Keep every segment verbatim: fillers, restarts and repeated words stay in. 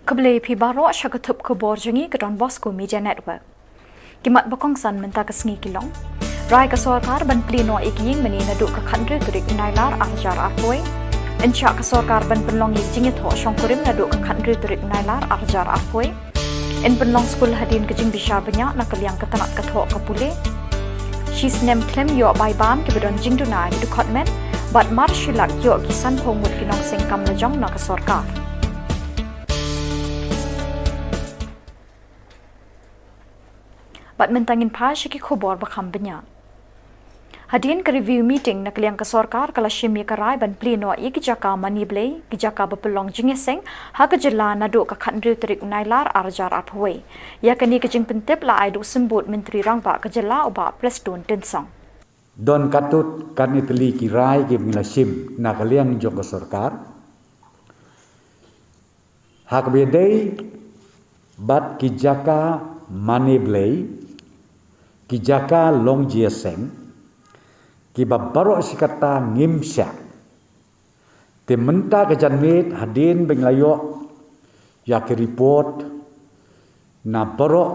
Khublei phi baroh sha ka thup khubor jong ngi ka Don Bosco Media Network. Ki mat ba kongsan mynta ka sngi ki long: Rai ka sorkar ban plie noh ïa ki ïing mane naduh ka khathynriew tarik Nailar ar hajar arphew. Yn shah ka sorkar ban pynlong ïa ki jingïathoh shongkurim naduh ka khathynriew tarik Nailar ar hajar arphew. Yn pynlong skul hadien ka jingbishar bniah na ka liang ka tnat ka thoh ka pule. Shi snem khlem ïoh bai bam kiba don jingduna ki dkhot met, bad mar shi lak ïoh ki sanphew ngut ki nongseng kam lajong na ka sorkar. Bad mynta ngin phai sha ki khubor ba kham bniah. Hadien ka review meeting na ka liang ka sorkar ka la shim ïa ka rai ban plie noh ïa ki jaka mane blei, ki jaka ba pynlong jingïaseng ha ka jylla naduh ka khathynriew tarik Nailar ar hajar arphew. Ïa kane ka jingpyntip la ai da u Symbud Myntri Rangbah ka jylla u Bah Prestone Tynsong. Don katto katne tylli ki rai kiba ngi la shim na ka liang jong ka sorkar. Ha kaba ïadei bad ki jaka mane blei, ki jaka long jingïaseng, kiba baroh shi katta ngim shah. Te mynta ka janmiet hadien ba ngi la ïoh ïa ki report na baroh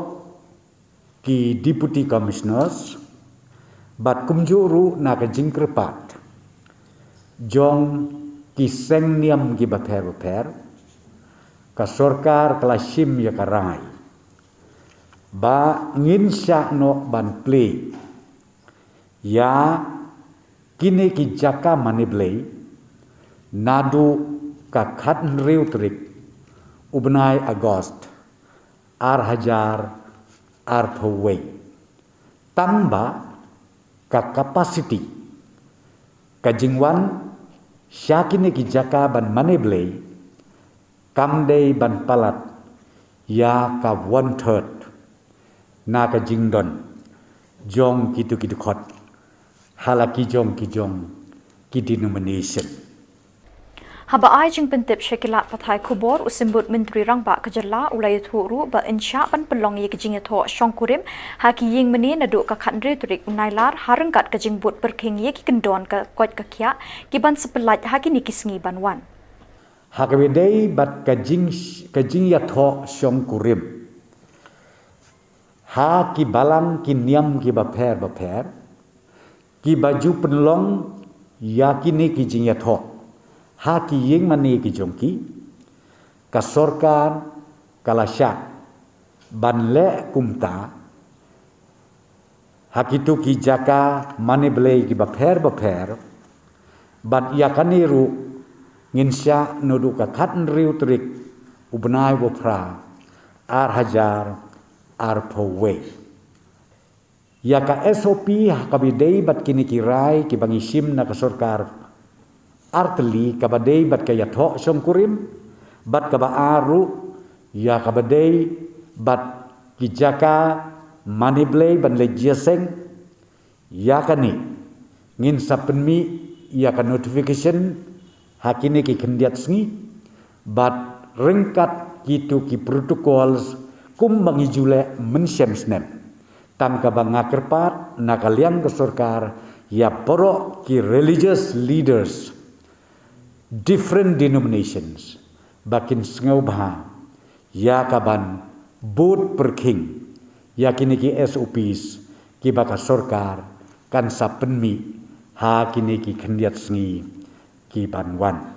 ki Deputy Commissioners, bad kumjuh ruh na ka jingkyrpad jong ki seng niam kiba pher ba pher, ka sorkar ka la shim ïa ka rai ba ngin shah noh ban plie ïa kine ki jaka mane blei naduh ka khathynriew tarik u bnai August ar hajar arphew. Tang ba ka capacity, ka jingwan sha kine ki jaka ban mane blei, kam dei ban palat ïa ka one third na ka jingdon jong kito ki dkhot ha la ki jong ki jong ki denomination. Haba ai jingpyntip sha ki lad pathai khubor, u Symbud Myntri Rangbah ka jylla u la ïathuh ruh ba yn shah ban pynlong ïa ki jingïathoh shongkurim ha ki ïing mane naduh ka khathynriew tarik Nailar, ha ryngkat ka jingbud pyrkhing ïa ki kyndon ka koit ka khiah kiban sa pyllait ha kine ki sngi ban wan. Ha kaba ïadei bad ka jing, ka jingïathoh shongkurim ha ki balang ki niam kiba pher ba pher, kiba ju pynlong ïa kine ki jingïathoh ha ki ïing mane ki jong ki, ka sorkar ka la shah ban leh kumta ha kito ki jaka mane blei kiba pher ba pher, bad ïa kane ruh ngin shah naduh ka khathynriew tarik u bnai ba phra ar hajar arphew. Ïa ka S O P ha kaba ïadei bad kine ki rai kiba ngi shim na ka sorkar artylli, kaba dei bad ka ïathoh shongkurim, bad kaba ar ruh ïa kaba dei bad ki jaka mane blei ban leit jingïaseng. Ïa kane ngin sa pynmih ïa ka notification ha kine ki khyndiat sngi, bad ryngkat kito ki protocols kumba ngi ju leh mynshem snem. Tang kaba nga kyrpad na ka liang ka sorkar ïa baroh ki religious leaders, different denominations, ba kin sngewbha ïa kaban bud pyrkhing ïa kine ki S O Ps kiba ka sorkar kan sa pynmih ha kine ki khyndiat sngi kiban wan.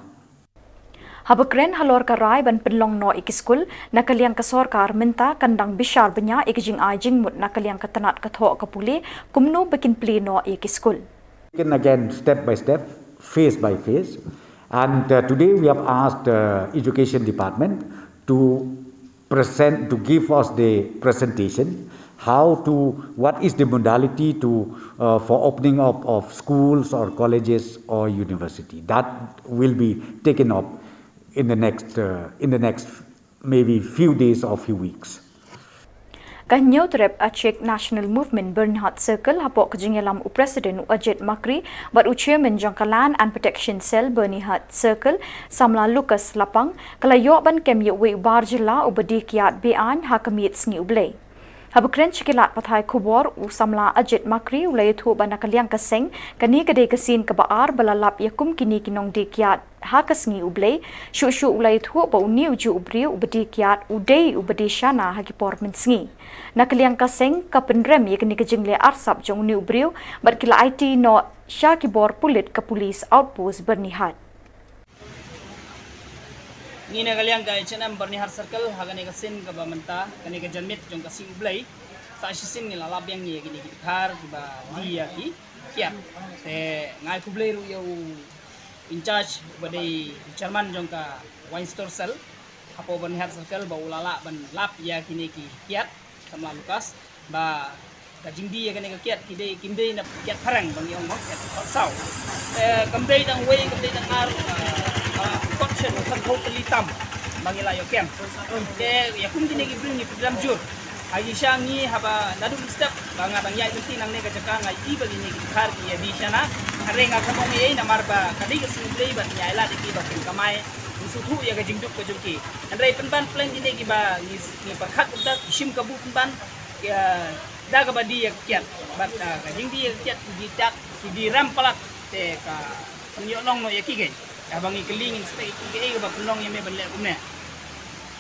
Haba kren halor ka rai ban pynlong noh ïa ki skul na ka liang ka sorkar mynta kan dang bishar bniah ïa ka jingai jingmut na ka liang ka tnat ka thoh ka pule kumno ba kin plie noh ïa ki skul. Taken again step by step, phase by phase. And uh, today we have asked uh, Education Department to present, to give us the presentation, how to, what is the modality to uh, for opening up of schools or colleges or university. That will be taken up in the next uh, in the next maybe few days or few weeks. Ka Hynñiewtrep Achik National Movement Byrnihat Circle, hapoh ka jingïalam u President u Ajit Makri bad u Chairman jong ka Land and Protection Cell Byrnihat Circle, samla Lucas Lapang, ka la ïoh ban kem ïa uwei u bar jylla uba die kiad be-aiñ ha ka miet sngi U Blei. Haba kren sha ki lad pathai khubor, u samla Ajit Makri u la ïathuh ba na ka liang ka seng, kane ka dei ka sien kaba ar ba la lap ïa kum kine ki nongdie kiad Ha ka sngi U Blei, shuh shuh u la ïathuh ba une u juh u briew uba die kiad u dei uba die shana ha ki por mynsngi. Na ka liang ka seng, ka pynrem ïa kane ka jingleh arsap jong une u briew bad ki la aiti noh sha ki bor pulit ka Police Outpost Byrnihat. Ngi na ka liang ka H and M Byrnihat Circle, ha kane ka sien kaba mynta, kane ka janmiet jong ka sngi U Blei, sa shisien ngi la lap biang ïa kine ki dkhar kiba die ïa ki kiad. Te nga ai khublei ruh ïa u in charge uba dei u chairman jong ka Wine Store Cell hapoh Byrnihat Circle ba u la lah ban lap ïa kine ki kiad, samla Lucas, ba ka jingdie ïa kane ka kiad ki dei, kim dei na kiad phareng ba ngi ong ba kiad khot saw. Eh, kam dei dang wei, kam dei dang ar, eh, eh, kot shen u san phew tylli tam ba ngi la ïoh kem. Te ïa kum kine ki briew ngi pynrem jur. Ha ki sha ngi haba naduh mynstep ba nga dang ïaid lynti nangne ka jaka nga ïohi ba kine ki dkhar ki ïa die shana. Hynrei nga khlem ong ei ei namar ba ka dei ka sngi U Blei bad ngi ailad ïa ki ba kin kamai, kin sngewthuh ïa ka jingduk ka jong ki. Hynrei pynban pleng kine kiba ngi, ngi pyrkhat kumta, ki shim kabu pynban, ïa, da kaba die ïa ka kiad. Bad, ah, ka jingdie ïa ka kiad ki die tak, ki die rem palat, te ka pynïoh long noh ïa ki keiñ. Haba ngi kylli ngin spek ïa ki, kaei kaba pynlong ïa me ban leh kumne.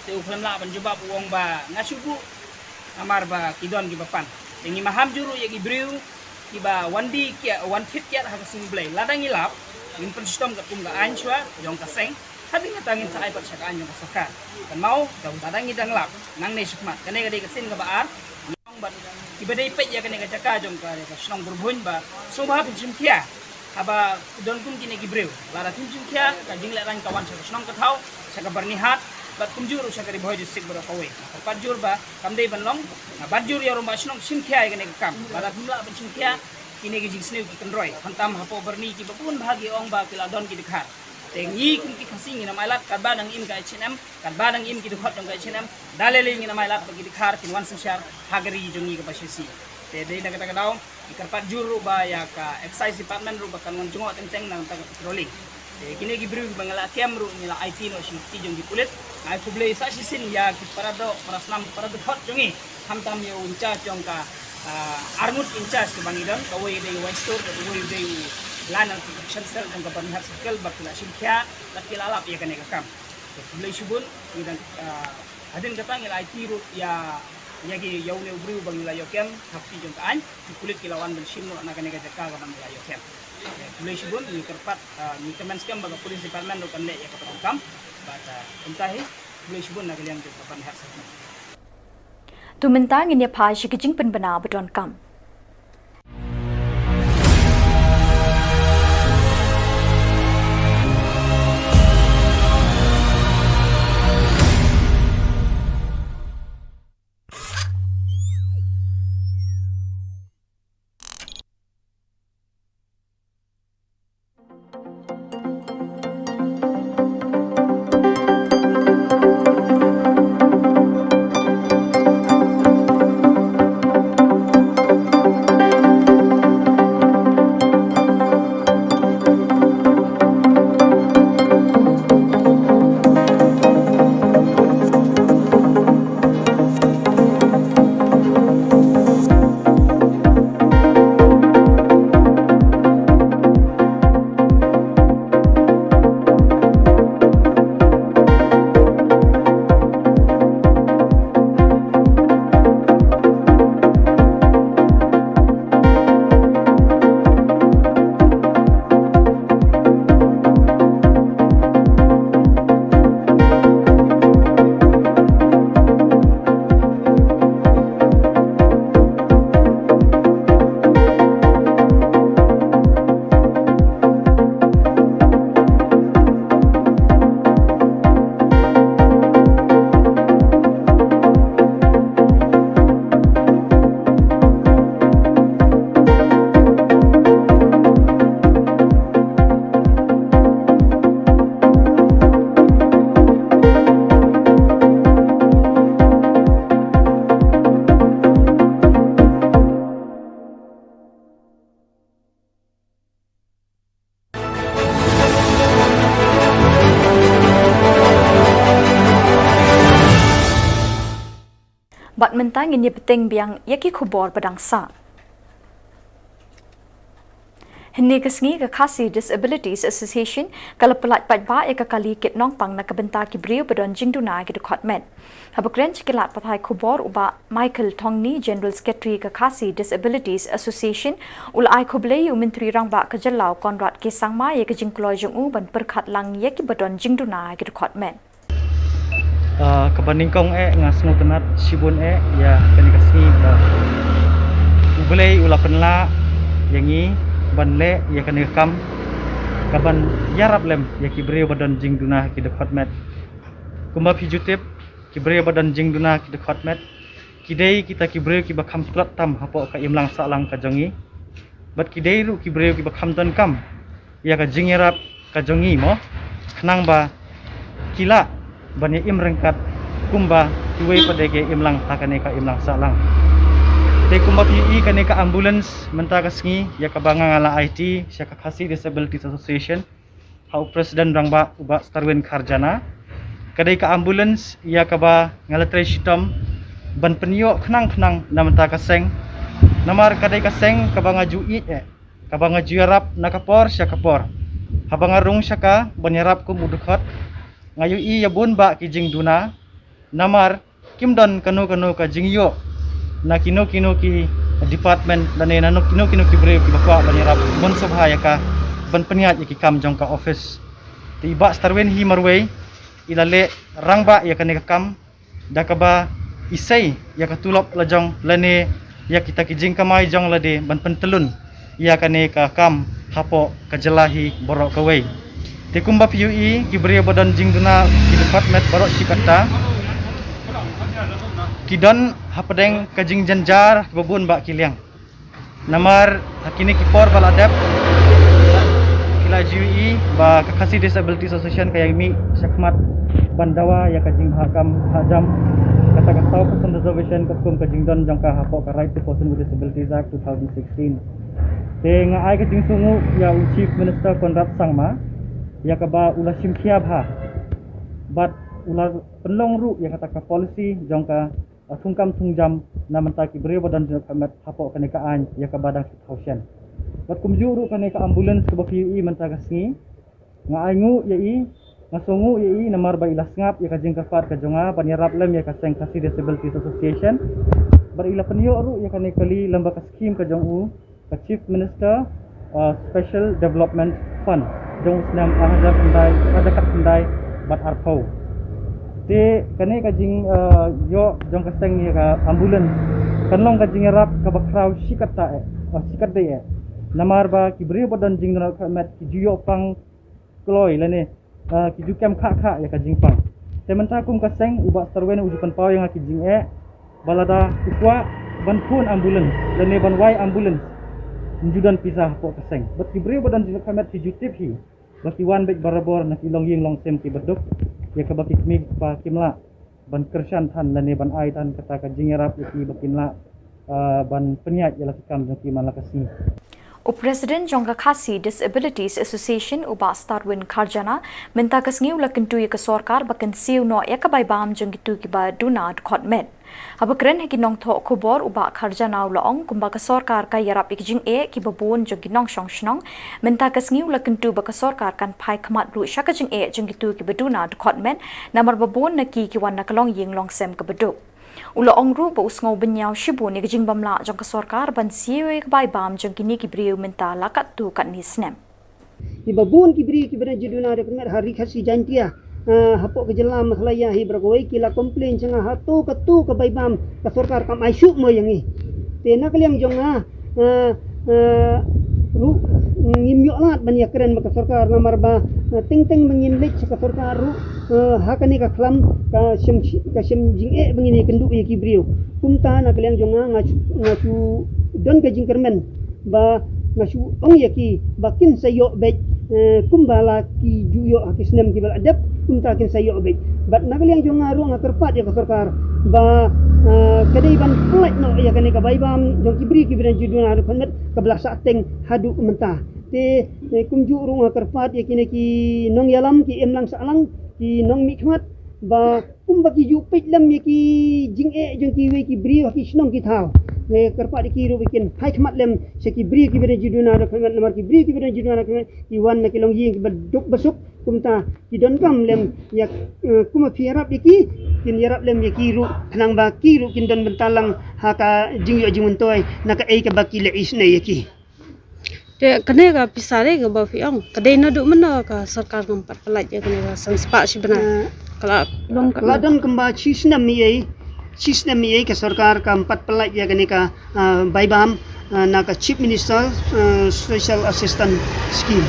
Te u khlem lah ban jubab, u ong ba nga shu buh namar ba ki don kiba pan. Te ngi maham jur ruh ïa ki briew kiba wan die kiad, wan thied kiad ha ka sngi U Blei. Lada ngi lap, ngin pynshitom katkum ka aiñ shuwa jong ka seng. Hadien kata ngin sa ai pat sha ka aiñ jong ka sorkar. Kynmaw, da lada ngi dang lap nangne shakhmat, kane ka dei ka sien kaba ar. Ngi ong bad kiba dei peit ïa kane ka jaka jong ka, ka shnong Burbhuiñ ba sngewbha phin shim khia. Haba don kum kine ki briew, lada phim shim khia, ka jinglehrain ka wan sha ka shnong ka thaw, sha ka Byrnihat, bad kumjuh ruh sha ka Ri Bhoi District baroh kawei. Nga kyrpad jur ba kam dei ban long, nga bat jur ïa u rangbah shnong shim khia ïa kane ka kam. Lada phim lah ban shim khia, kine ki jingsniew ki kynroi. Khamtam hapoh Byrni kiba bun bha ki ong ba ki la don ki dkhar. Te ngi kum ki Khasi ngin ym ailad, katba dang im ka H and M, katba dang im ki dkhot jong ka H and M, da lei lei ngin ym ailad ba ki dkhar kin wan synshar ha ka ri jong ngi kaba shisha. Te dei na kata ka daw, ngi kyrpad jur ruh ba ïa ka Excise Department ruh ba kan wan jngoh teng teng na ka bynta ka patrolling. Te kine ki briew kiba ngi la kem ruh ngi la aiti noh sha ki kti jong ki pulit. Nga ai khublei sa shisien ïa ki para doh, para snam, para dkhot jong ngi. Khamtam ïa u in charge jong ka, ah, arngut in charge kiba ngi don, kawei dei u Wine Store, kawei dei u Land and Protection Cell jong ka Byrnihat Circle, ba ki la shim khia, ba ki la lap ïa kane ka kam. Te khublei shibun, ngi dang, ah, hadien kata ngi la aiti ruh ïa, ïa ki, ïa une u briew ba ngi la ïoh kem ha kti jong ka aiñ, ki pulit ki la wan ban shim noh na kane ka jaka kaba ngi la ïoh kem. Te khublei shibun, ngi kyrpad, ah, ngi kmen skhem ba ka police department ruh kan leh ïa ka ba donkam, bad, ah, kumta hi, khublei shibun na ka liang jong ka Byrnihat Circle. To mynta ngin ïa phai sha ki jingpynbna ba donkam. Bad mynta ngin ïa bteng biang ïa ki khubor ba dang sah. Hynne ka sngi ka Khasi Disabilities Association ka la pyllait paidbah ïa ka kali kit nongpang na ka bynta ki briew ba don jingduna ki dkhot met. Haba kren sha ki lad pathai khubor u Bah Michael Thongni, General Secretary ka Khasi Disabilities Association, u la ai khublei ïa u Myntri Rangbah ka jylla u Conrad K Sangma ïa ka jingkloi jong u ban pyrkhat lang ïa ki ba don jingduna ki dkhot met. Ah, kaba nyngkong eh nga sngewtynnat shibun eh ïa kane ka sngi ba U Blei u la pynlah ïa ngi ban leh ïa kane ka kam kaban ïarap lem ïa ki briew ba don jingduna ki dkhot met. Kumba phi ju tip, ki briew ba don jingduna ki dkhot met ki dei kita ki briew kiba kham tlot tam hapoh ka imlang sahlang ka jong ngi. Bad ki dei ruh ki briew kiba kham donkam ïa ka jingïarap ka jong ngi mo, khnang ba ki lah ban ïa im ryngkat kumba kiwei pat de ki imlang ha kane ka imlang sahlang. Te kumba phi ïohi kane ka ambulance mynta ka sngi ïa kaba nga nga la aiti sha ka Khasi Disabilities Association ha u President Rangbah u Bah Starwin Kharjana. Ka dei ka ambulance ïa kaba nga la trei shitom ban pynïoh khnang khnang na mynta ka seng. Namar ka dei ka seng kaba nga ju ïeit eh, kaba nga ju ïarap na ka por sha ka por. Haba nga rung sha ka ban ïarap kum u dkhot, nga ïohi ïa bun bah ki jingduna. Namar kim don kano kano ka jingïoh na kino kino ki department lane na kino kino ki briew kiba kwah ban ïarap mon sngewbha ïa ka ban pynïaid ïa ki kam jong ka office. Te i Bah Starwin hi marwei i la leh rangbah ïa kane ka kam da kaba i sei ïa ka tulop la jong lane ïa kita ki jingkamai jong lade ban pyntyllun ïa kane ka kam hapoh ka jylla hi baroh kawei. Te kumba phi ïohi ki briew ba don jingduna ki dkhot met baroh shi katta ki don hapdeng ka jingjynjar kiba bun bah ki liang. Namar ha kine ki por ba la dep ki la ju ïohi ba ka Khasi Disabilities Association ka ïa mih shakhmat ban dawa ïa ka jingbha kam bha jam, kata ka saw percent reservation katkum ka jingdon jong ka hapoh ka Right to Person with Disabilities Act two thousand sixteen. Te nga ai ka jingsngewnguh ïa u Chief Minister Conrad Sangma ïa kaba u la shim khia bha bad u la pynlong ruh ïa kata ka policy jong ka, ah, thungkam thungjam na mynta ki briew ba don jingdkhot met hapoh kane ka aiñ ïa kaba dang shu thaw shen. Bad kumjuh ruh kane ka ambulance kaba phi ïohi mynta ka sngi, nga ainguh ïa i, nga sngewnguh ïa i namar ba i la sngap ïa ka jingkyrpad ka jong nga ban ïarap lem ïa ka seng Khasi Disabilities Association. Bad i la pynïoh ruh ïa kane ka kali lem bad ka skhim ka jong u, ka Chief Minister, uh, Special Development Fund jong u snem ar hajar khyndai, ar hajar khyndai bad arphew. Te kane ka jing, uh, ïoh jong ka seng ïa ka ambulance kan long ka jingïarap kaba khraw shi katta eh, uh, shi katdei eh. Namar ba ki briew ba don jingdkhot met ki ju ïoh pang kloi lane, ah, ki ju kem khah khah ïa ka jingpang. Te mynta kum ka seng u Bah Starwin u ju pynpaw ïa nga ki jingeh ba lada u kwah ban phone ambulance lane ban wai ambulance, ym ju don pisa hapoh ka seng. Bad ki briew ba don jingdkhot met ki ju tip hi ba ki wan beit barabor na ki longïing longsem kiba duk ïa kaba ki kmie ki kpa kim lah ban kyrshan than lane ban ai than kata ka jingïarap ïa ki ba kin lah, ah, ban pynïaid ïa la ki kam jong ki man la ka sngi. U President jong ka Khasi Disabilities Association u Bah Starwin Kharjana mynta ka sngi u la kyntu ïa ka sorkar ba kan siew noh ïa ka bai bam jong kito kiba duna dkhot met. Haba kren ha ki nongthoh khubor u Bah Kharjana u la ong kumba ka sorkar ka ïarap ïa ki jingeh kiba bun jong ki nongshong shnong, mynta ka sngi u la kyntu ba ka sorkar kan phai khmat ruh sha ka jingeh jong kito kiba duna dkhot met, namar ba bun na ki ki wan na ka longïing longsem kaba duk. U la ong ruh ba u sngew bynñiaw shibun ïa ka jingbymlah jong ka sorkar ban siew ïa ka bai bam jong kine ki briew mynta la katto katne snem. Kiba bun ki briew kiba don jingduna dkhot met ha Ri Khasi Jaiñtia, ah, hapoh ka jylla Meghalaya hi baroh kawei ki la complain sha nga hato kato ka bai bam ka sorkar kam ai shuh mo ïa ngi. Te na ka liang jong nga, ah, ah, ruh ngim ïoh lad ban ïakren bad ka sorkar namar ba, ah, teng teng ba ngin leit sha ka sorkar ruh, ah, ha kane ka khlam ka shem, ka shem jingeh ba ngin ïakynduh ïa ki briew. Kumta na ka liang jong nga nga shu, nga shu don ka jingkyrmen ba nga shu ong ïa ki ba kin sa ïoh beit, eh, kumba la ki ju ïoh ha ki snem kiba la dep, kumta kin sa ïoh beit. Bad na ka liang jong nga ruh nga kyrpad ïa ka sorkar ba, eh, ka dei ban pyllait noh ïa kane ka bai bam jong ki briew kiba don jingduna dkhot met kaba la sah teng haduh mynta. Te, eh, kumjuh ruh nga kyrpad ïa kine ki nongïalam, ki imlang sahlang, ki nongmihkhmat ba kumba ki ju peit lem ïa ki jingeh jong kiwei ki briew ha ki shnong ki thaw. Nga kyrpad ïa ki ruh ba kin phai khmat lem sha ki briew kiba don jingduna dohkha met, namar ki briew kiba don jingduna dohkha met ki wan na ki longïing kiba duk ba suk, kumta ki donkam lem ïa, eh, kum ba phi ïarap ïa ki, kin ïarap lem ïa ki ruh, khnang ba ki ruh kin don bynta lang ha ka jingïoh jingmyntoi na kaei kaba ki la isynei ïa ki. Te kane ka pisa re kaba phi ong, ka dei naduh mynno ka sorkar kam pat pyllait ïa kane ka san spah shi bnai? Eh, ka la long ka la don kumba shi snem ïa, shi snem ïa ka sorkar kam pat pyllait ïa kane ka, ah, bai bam, ah, na ka Chief Minister, ah, Social Assistance Scheme.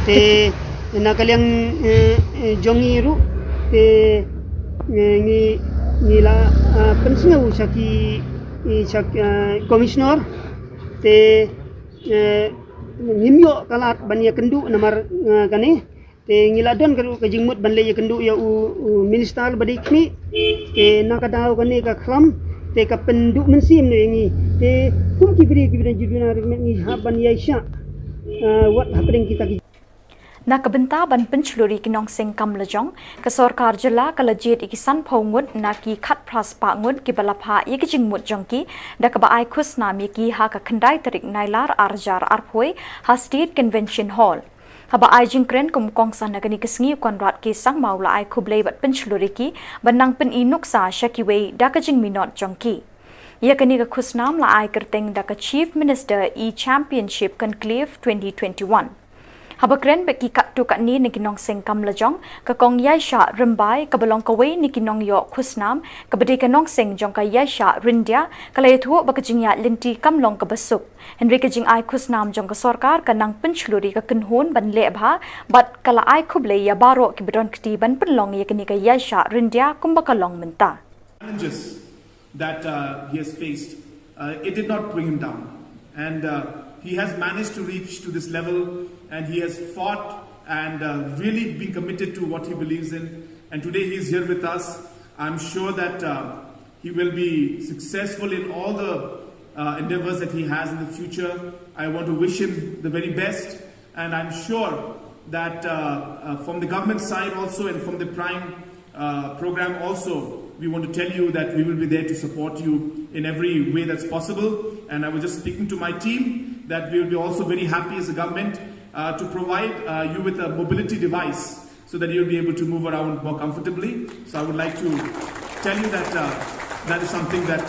Te na ka liang, eh, eh, jong ngi ruh, te, eh, ngi, ngi la, ah, pynsngew sha ki, eh, sha, ah, Commissioner, te, eh, ngim ïoh ka lad ban ïakynduh namar, eh, kane. Te ngi la don ka ruh ka jingmut ban leit ïakynduh ïa u, u minister ba dei khmih. Te na ka daw kane ka khlam, te ka pynduh mynsiem na ïa ngi. Te kum ki briew kiba don jingduna dohkha met ngi hap ban ïaishah, eh, wat hapdeng kita ki. Na ka bynta ban pynshlur ïa ki nongseng kam lajong, ka sorkar jylla ka la jied ïa ki sanphew ngut na ki khatphra spah ngut kiba la phah ïa ki jingmut jong ki, da kaba ai khusnam ïa ki ha ka khyndai tarik Nailar arhajar arphew ha State Convention Hall. Haba ai jingkren kum u kongsan ha kane ka sngi, u Conrad K Sangma u la ai khublei bad pynshlur ïa ki ban nang pyni nuksa sha kiwei da ka jingminot jong ki. Ïa kane ka khusnam la ai kyrteng da ka Chief Minister E-Championship Conclave twenty twenty-one. Haba kren bad ki katto katne na ki nongseng kam lajong, ka Kong Yaishah Rymbai, kaba long kawei na ki nongïoh khusnam, kaba dei ka nongseng jong ka Yaishah Ryndia, ka la ïathuh ba ka jingïaid lynti kam long kaba suk. Hynrei ka jingai khusnam jong ka sorkar ka nang pynshlur ïa ka kynhun ban leh bha, bad ka la ai khublei ïa baroh kiba don kti ban pynlong ïa kane ka Yaishah Ryndia kumba ka long mynta. Challenges that, uh, he has faced, uh, it did not bring him down. And, uh, he has managed to reach to this level, and he has fought and, uh, really been committed to what he believes in. And today he is here with us. I'm sure that, uh, he will be successful in all the, uh, endeavors that he has in the future. I want to wish him the very best, and I'm sure that, uh, uh, from the government side also and from the Prime, uh, program also, we want to tell you that we will be there to support you in every way that's possible. And I was just speaking to my team that we will be also very happy as a government, uh, to provide, uh, you with a mobility device so that you'll be able to move around more comfortably. So I would like to tell you that, uh, that is something that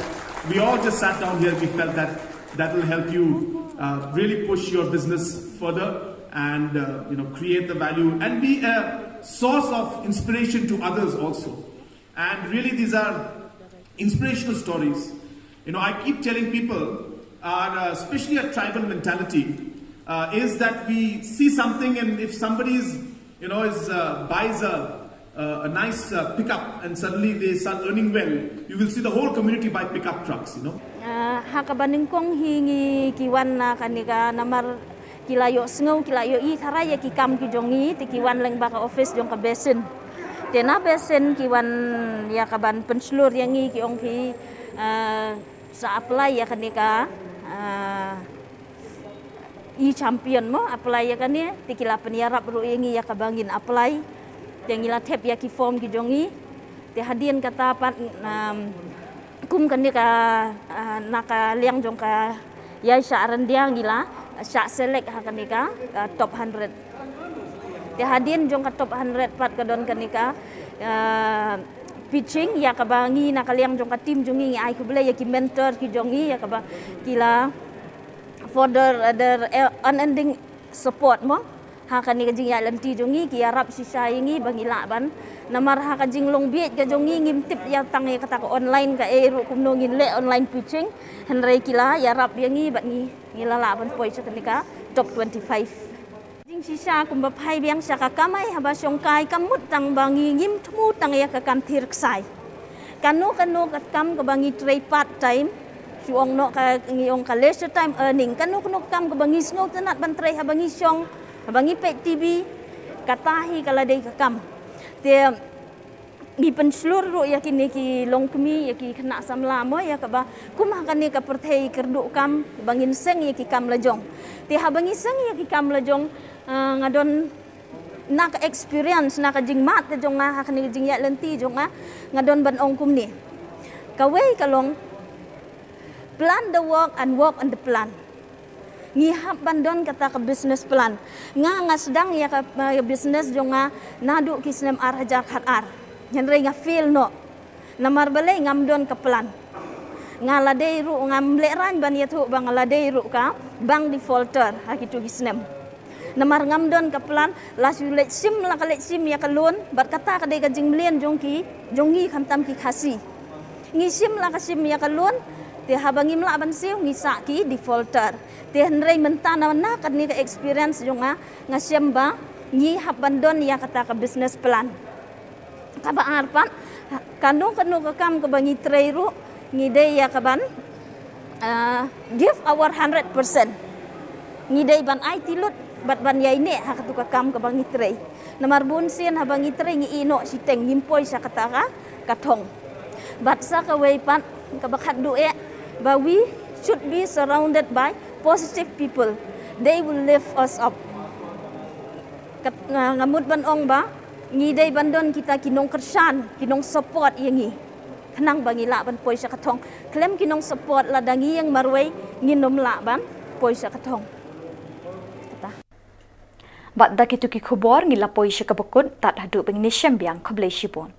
we all just sat down here, we felt that that will help you, uh, really push your business further and, uh, you know, create the value and be a source of inspiration to others also. And really, these are inspirational stories. You know, I keep telling people, our, uh, especially our tribal mentality, uh, is that we see something, and if somebody is, you know, is, uh, buys a, uh, a nice, uh, pickup and suddenly they start earning well, you will see the whole community buy pickup trucks, you know. Ah, ha kaba nyngkong hi ngi ki wan na kane ka namar ki la ïohsngew, ki la ïohi tharai ïa ki kam ki jong ngi, te ki wan lyngba ka office jong ka Basin. Te na Basin ki wan ïa kaban pynshlur ïa ngi, ki ong phi, ah, sa apply ïa kane ka, ah, E-Champion mo, apply ïa kane, te ki la pynïarap ruh ïa ngi ïa kaba ngin apply. Te ngi la thep ïa ki form ki jong ngi. Te hadien kata pat, um, kum kane ka, ah, na ka liang jong ka Yaishah Ryndia ngi la shah select ha kane ka, ah, top hundred. Te hadien jong ka top hundred pat ka don kane ka, ah, pitching, ïa kaba ngi na ka liang jong ka team jong ngi ngi ai khublei ïa ki mentor ki jong ngi, ïa kaba ki la for their, their, eh, unending support mo. Ha kane ka jingïaid lynti jong ngi, ki ïarap shisha ïa ngi ba ngi lah ban. Namar ha ka jinglong bieit ka jong ngi, ngim tip ïa tang ïa kata ka online kaei ruh, kumno ngin leh online pitching. Hynrei ki la ïarap ïa ngi bad ngi, ngi la lah ban poi sha kane ka top twenty-five. Jingshisha kumba phai biang sha ka kamai haba shongkai, kam mut tang ba ngi ngim thmu tang ïa ka kam thied ksai. Kano kano ka kam kaba ngi trei part time, shu ong noh ka, ngi ong ka leisure time earning. Kano kano ka kam kaba ngi sngewtynnat ban trei haba ngi shong, haba ngi peit T V, kata hi ka la dei ka kam. Te ngi pynshlur ruh ïa kine ki longkmie, ïa ki khynnah samla mo, ïa kaba kum ha kane ka pyrthei kyrduh kam, ba ngin seng ïa ki kam lajong. Te haba ngi seng ïa ki kam lajong, ah, nga don na ka experience, na ka jingmad ka jong nga ha kane ka jingïaid lynti jong nga, nga don ban ong kumne. Kawei ka long, Plan the work and work on the plan. Ngi hap ban don kata ka business plan. Nga nga sdang ïa ka, uh, business jong nga naduh ki snem ar hajar khat ar. Hynrei nga fail noh. Namar balei? Ngam don ka plan. Nga la dei ruh, ngam lehraiñ ban ïathuh ba nga la dei ruh ka bank defaulter ha kitu ki snem. Namar ngam don ka plan, la shu leit shim la ka leit shim ïa ka loan, bad kata ka dei ka jingmlien jong ki, jong ngi khamtam ki Khasi. Ngi shim la ka shim ïa ka loan, te haba ngim lah ban siew ngi sah ki defaulter. Te hynrei mynta na, na kane ka experience jong nga, nga shem ba ngi hap ban don ïa kata ka business plan. Kaba ar pat, kano kano ka kam kaba ngi trei ruh, ngi dei ïa ka ban, ah, give our hundred percent. Ngi dei ban aiti lut bad ban ïaineh ha katu ka kam kaba ngi trei. Namar bun sien haba ngi trei ngi ïeh noh shiteng, ngim poi sha kata ka, ka thong. Bad sa kawei pat kaba khatduh eh, ba we should be surrounded by positive people. They will lift us up. Kat-, nga, nga mut ban ong ba ngi dei ban don kita ki nongkyrshan, ki nongsupport ïa ngi, khnang ba ngi lah ban poi sha ka thong. Khlem ki nongsupport, lada ngi ïeng marwei, ngin ym lah ban poi sha ka thong. Kata. Bad da kitu ki khubor ngi la poi sha kaba kut, tad haduh ban ïashem biang, khublei shibun.